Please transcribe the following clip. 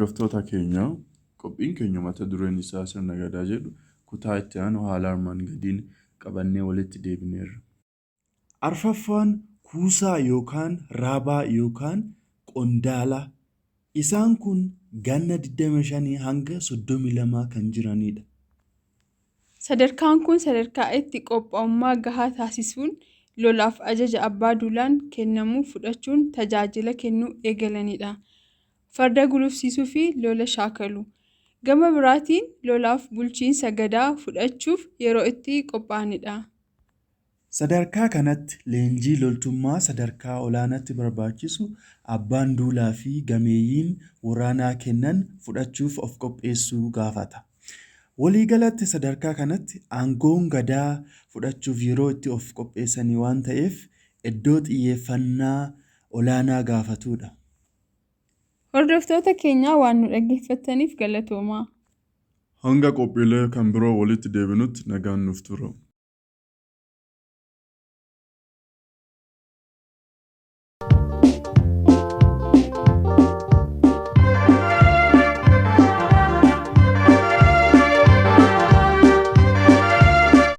Hordoftoota keenya, qophiin keenya mata dureen isaa Sirna Gadaa jedhu kutaa itti aanu haala armaan gadiin qabannee walitti deebineerra. Arfaffaan kuusaa yookaan raabaa yookaan qondaala. Isaan kun ganna 25 hanga 32 kan jiranidha. Sadarkaan kun sadarkaa itti qophaa'ummaa gahaa taasisuun lolaaf ajaja Abbaa Duulaan kennamu fudhachuun tajaajila kennuu eegalanidha. Farda gulufsiisuu fi lola shaakalu. Gama biraatiin lolaaf bulchiinsa Gadaa fudhachuuf yeroo itti qophaa'anidha. Sadarkaa kanatti leenjii loltummaa sadarkaa olaanaatti barbaachisu Abbaan Duulaa fi gameeyyiin waraanaa kennan fudhachuuf of qopheessuu gaafata. Waliigalatti sadarkaa kanatti aangoon Gadaa fudhachuuf yeroo itti of qopheessanii waan ta'eef iddoo xiyyeeffannaa olaanaa gaafatudha. Hordoftoota keenya, waan nu dhaggeeffattaniif galatoomaa. Hanga qophiilee kan biroo walitti deebinutti nagaan nuuf tura.